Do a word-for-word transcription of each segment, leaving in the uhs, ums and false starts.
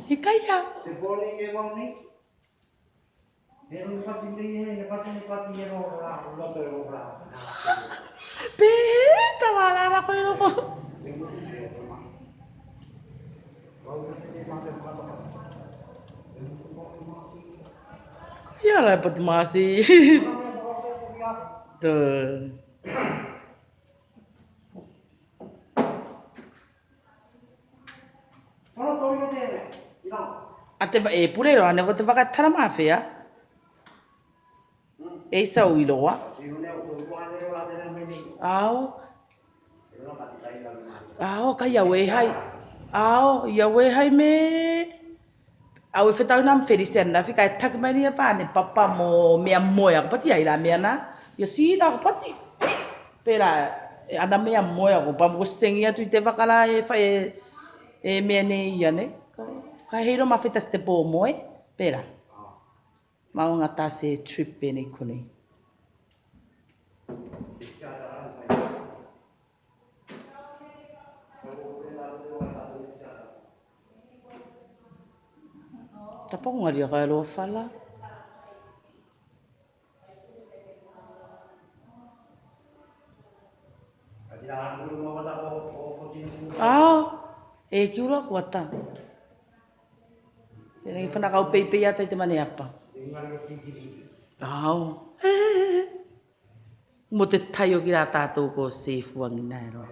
Ika ia. Pe tavalalako i loko. Ia la e pati masi. Te. A te va-, e pule loa ne ko te vaka e tala mafea. E isa o iloa. Ao. Ao, kae ia ue hai. Ao, ia ue hai me. Au e fetaui na ma Felisia na fika e taki mai ni a pa ne papa mo mea moe ako pati ai la mea na. Ia si la ako pati. Pela, e, ana mea moe ako pa mo segi atu i te vaka la e fai e, e mea nei ia ne. Ka, ka hei lo ma feta se te po moe. Pela. Mau gata se trip penei konei. Tapoga lia kae loa fala. Ao, e kiu loa kuata. Tenei fanakau peipei ata i te maneapa. Ao. Mo te tai o ki la tatou ko sefuagina e loa.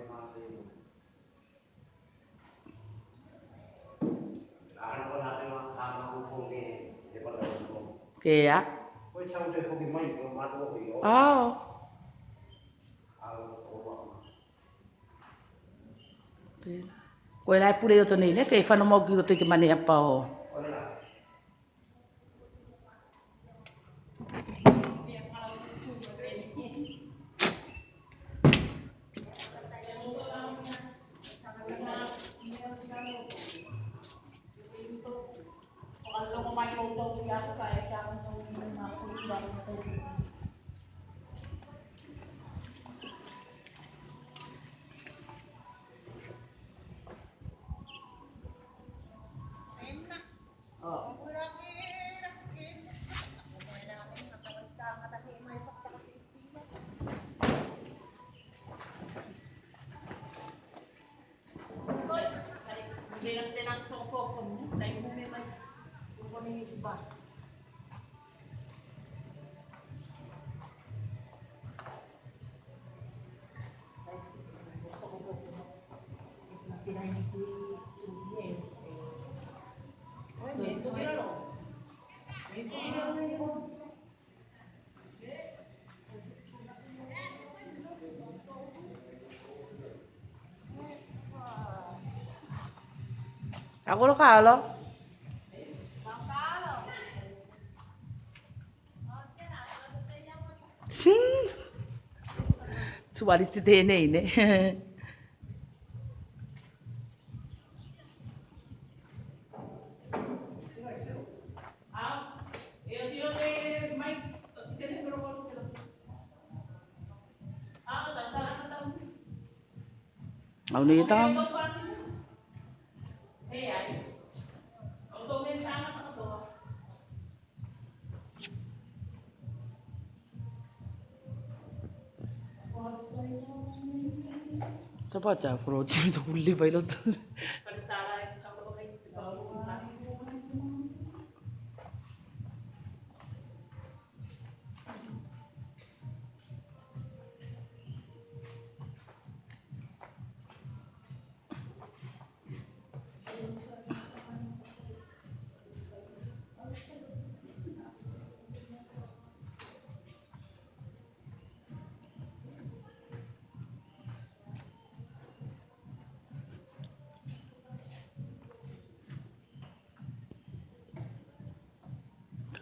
Ke a. Ao. Tela. Koe la e pule i loto nei ne, ke fano mau ki loto i te maneapa o. Ako lo kalo. Tualisi tenei ne. Au nei e taga. Tapa te akoroti me toku liva i loto.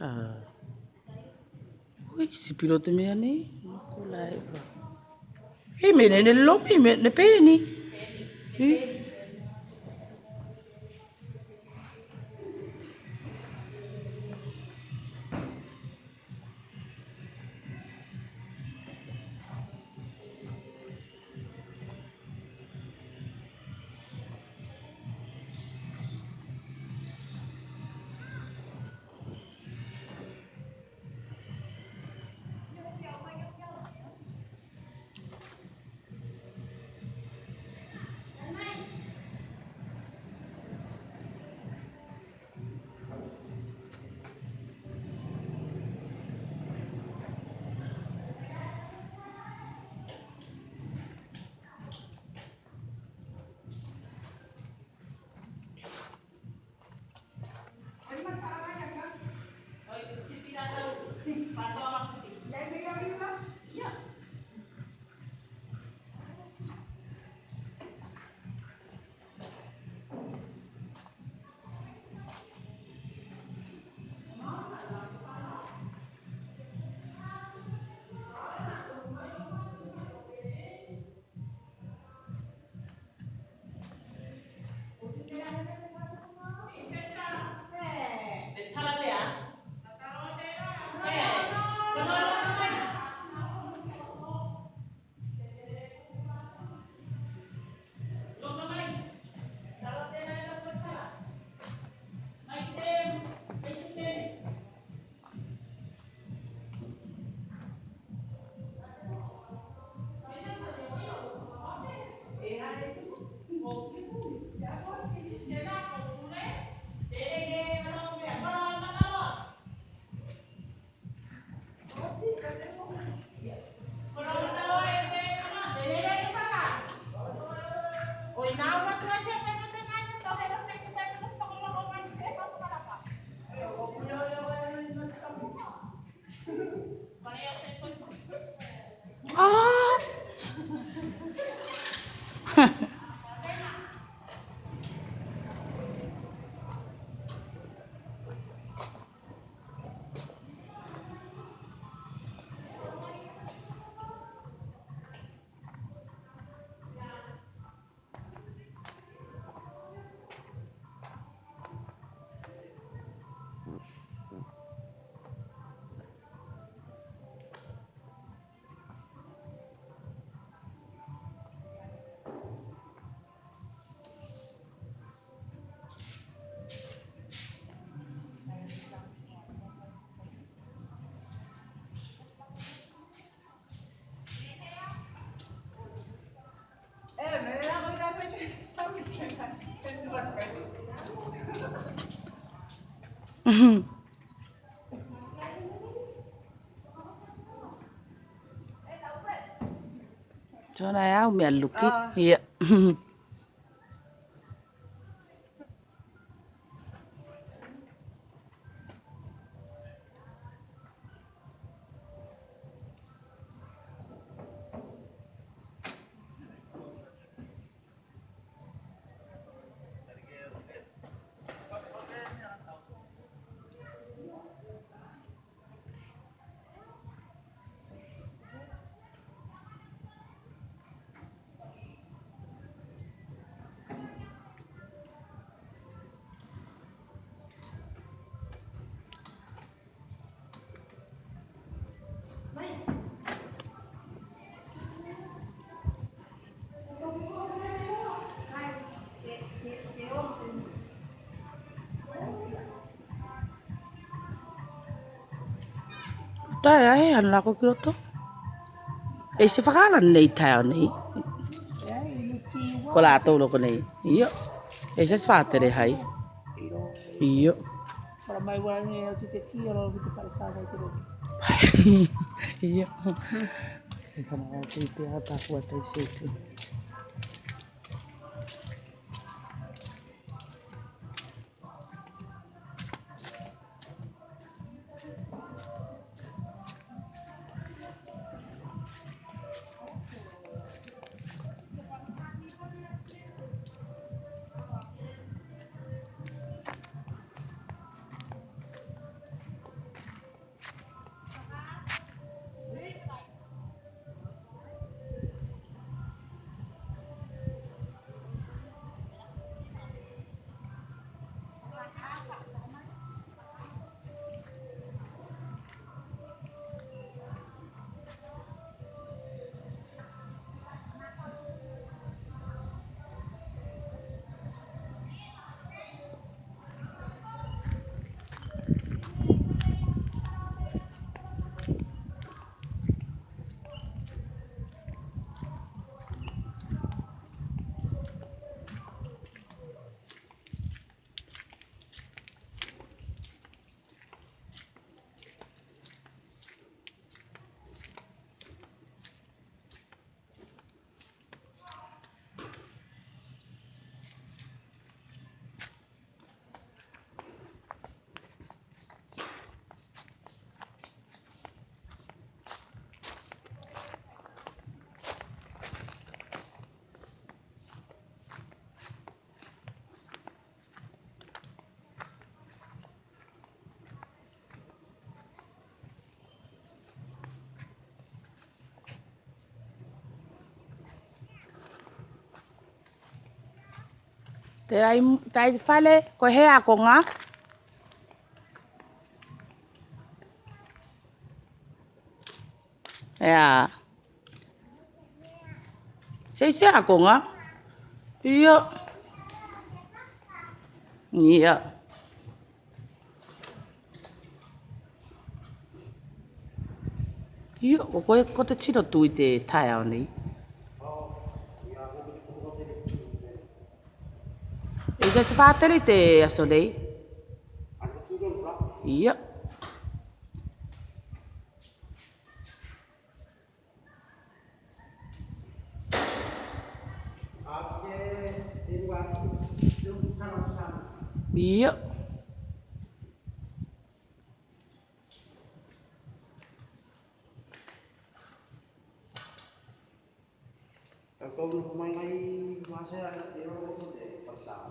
Ka. Ui, sipilo te mea nei, maku la e va. Ei, me ne, ne lomi, me ne peni. Ui. Tona e au mea luki. Ia. Tae ai ano lako ki loto. E se fakaala nei taeao nei. Ko latou loko nei. Io. E se fakatele hai. Io. Io. E kana o te pe ata kua tai fete. Te tai, tai fale, ko he akoga? Ea. Se isi akoga? Io. Ia. Io, ko koe ko te tino tu i te taeao nei. E se fakatele i te aso nei. Ia. Ia.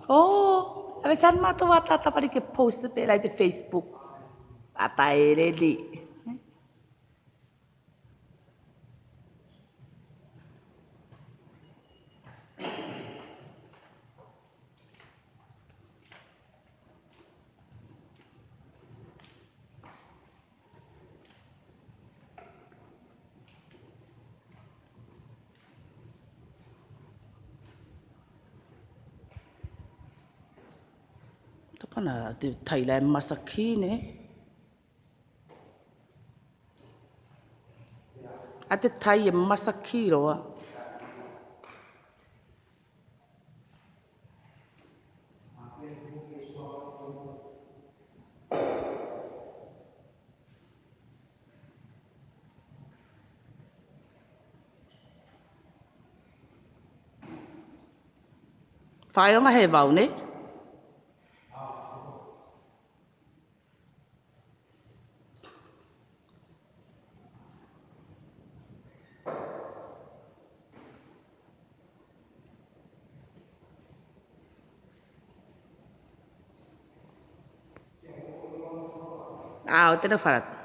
O, ave san matou ata, ata pali ke post pelā i te Facebook. Ata e leli. Tapana te tai la e masaki ne. A te tai e masaki loa. Faeoga he vau nei. A, o tena fala.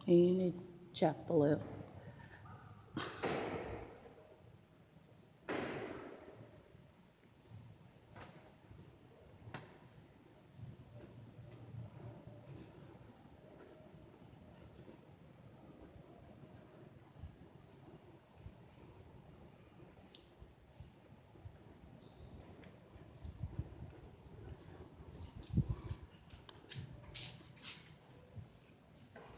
Ine chapel e